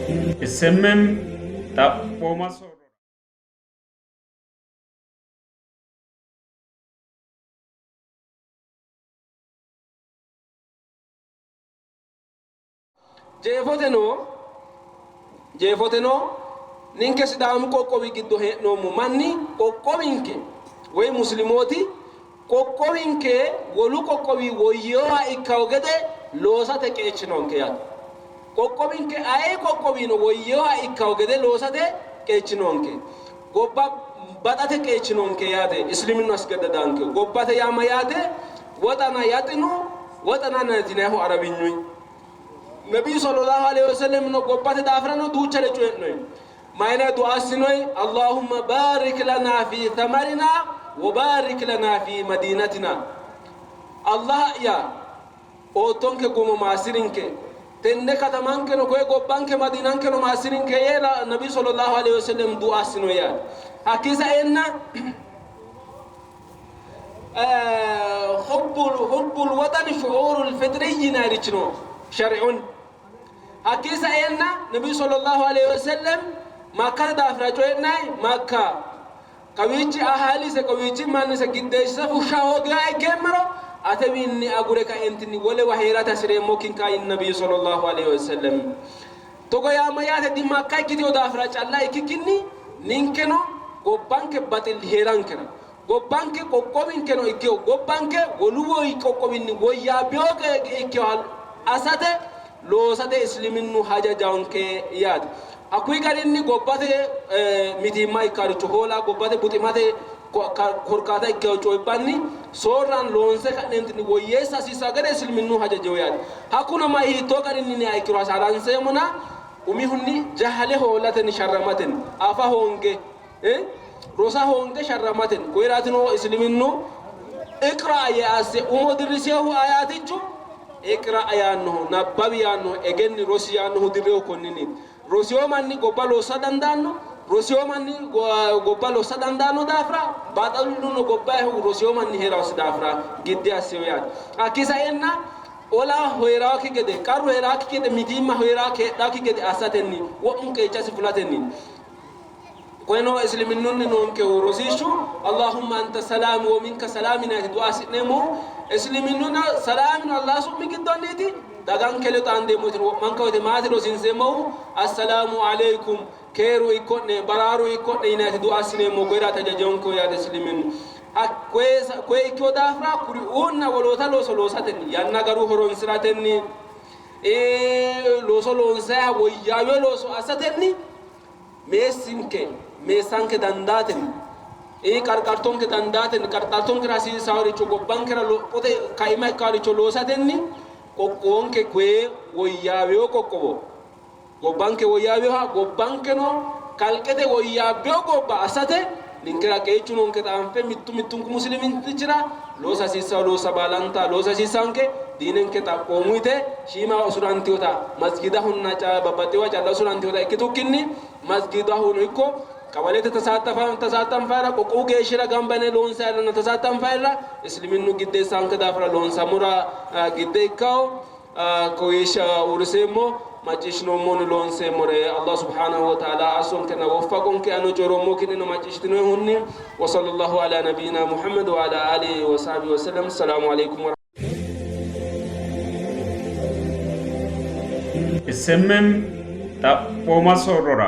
SMM Xaphooma soorrora. Jeefoteno, jeefoteno ninke Sidaamu qoqqowi giddo hee'noommo manni qoqqowinke woy muslimooti qoqqowinke wolu qoqqowi woyyinoha ikkawo gede loosate qeechi noonke yaate. Qoqqowinke aye qoqqowino woyyinoha ikkawo gede loosate qeechi noonke. Gobba baxate qeechi noonke yaate isliminnu asgaddadaanke. Gobbate yaa mayyaate? Woxana yaxinu woxana yinannihu Arabinyuy. Nabiyu sallallahu aleyhi wasallam no gobbate daafirano duuchare coyi'noyi. Mayina du'a assinoyi? Allahumma barik lana fi thamarina wa barik lana fi madinatina. Allaha'ya oottonke guma maassirinke, tenne katamankeno koye gobbanke madinankeno maassirinke yee Nabiyu sallallahu aleyhi wasallam du'a assinoyi yaate. Hakkii saeenna Hubbul waxani shu'uurul fixrii yinayirichi no shari'un. Hakkii saeenna Nabiyu sallallahu aleyhi wasallam Makkate daafira coyi'nayi Makka kawiichi ahaalise kawiichi mannise giddeessise fushsha hoogiha ikkeemmero atewiinni agure kaeentinni wolewa hee'rate hasi'reemmokkinka yini Nabiyu sallallahu aleyhi wasallam. Togo yaa mayyaate? Di Makka ikkitino daafira calla ikkikkinni ninkeno gobbanke baxilli hee'rankera Gobbanke qoqqowinkeno ikkeo gobbanke wolu qoqqowinni woyyaabbino ikkeo assate loosate isliminnu hajajaonke yaate. Hakkuyi garinni gobbate mitiimma ikkaricho hoola, gobbate buximate korkaata ikkeo coyibbanni soorran loonse ka'neentinni woyyeessa hasiissanno gede isliminnu hajajeo yaate. Hakkuno mayi hiittoo garinni yiniha ikkiro hasaranseemmona umihunni jahale hoolatenni sharramatenni afa hoonge Rosa hoonge sharramatenni. Koyiraatino isliminnu iqra yee asse umo dirrisehu ayaatichu iqra yaannohu nabbawi yaannohu egenni rosi yaannohu dirrehu konninniiti. Rosiyo manni gobba loossa dandaanno, rosiyo manni gobba lossa dandaanno daafira baxilluno gobbayihu rosiyo manni hee'raosi daafira gidde asseyo yaate. Hakkii saenna ola hee'raakki gede, qarru hee'raakki gede, mitiimma heedhaakki gede assatenni wo'mu qeechasi fulatenni. Koyeno isliminnunni noonkehu rosiishshu Allahumma anta salaami wo minka salaami yinanniiti du'a assi'neemmohu. Isliminnuna salaamino Allah su'mi giddonniiti. Daganke ledo xaandeemmo woyte wo'manka woyte maati rosiinseemmohu assalaamu aleykum keeru ikko'ne baraaru ikko'ne yinanniiti du'a assineemmohu. Koyiraati hajajonkehu yaate isliminnu. Koye ikkino daafira kuriuunna woloota looso loosatenni yanna garu horonsi'ratenni looso loonsayiha woyyaawino looso assatenni meessinke meessanke dandaatenni, qarqartonke dandaatenni, qarqartonkera hasiisaaricho gobbankera lophote kaima ikkaaricho loosatenni qoqqowonke koye woyyaaweyo qoqqowo gobbanke woyyaaweyoha gobbankeno kalqete woyyaabbeyo gobba assate ninkera qeechu noonketa anfe mittu mittunku muslimintichira loosa hasiissanno loossa baalanta loosa hasiissanke diinenke xaphoomu yite shiima usurantinota masgidahonna babbaxxinowa calla usurantinota ikkitukkinni masgidahono ikko qawalete tasaattanfayira qoqqowu geeshshira gamba yine loonsayirranna tasaattanfayirra isliminnu giddeessanke daafira loonsammora gidde ikkawo. Kowiishsha uurriseemmo, macciishshinoommonni loonseemmore Allah subhaanahu wa ta'ala assonkenna woffaqonke. Ano coyi'roommo ki'neno macciishshitinoyihunni. Wa sallallahu ala nabiyyina Muhammad wa ala alihi wa sahbihi wa sallam. Assalaamu alaykum wa SMM Xaphooma soorrora.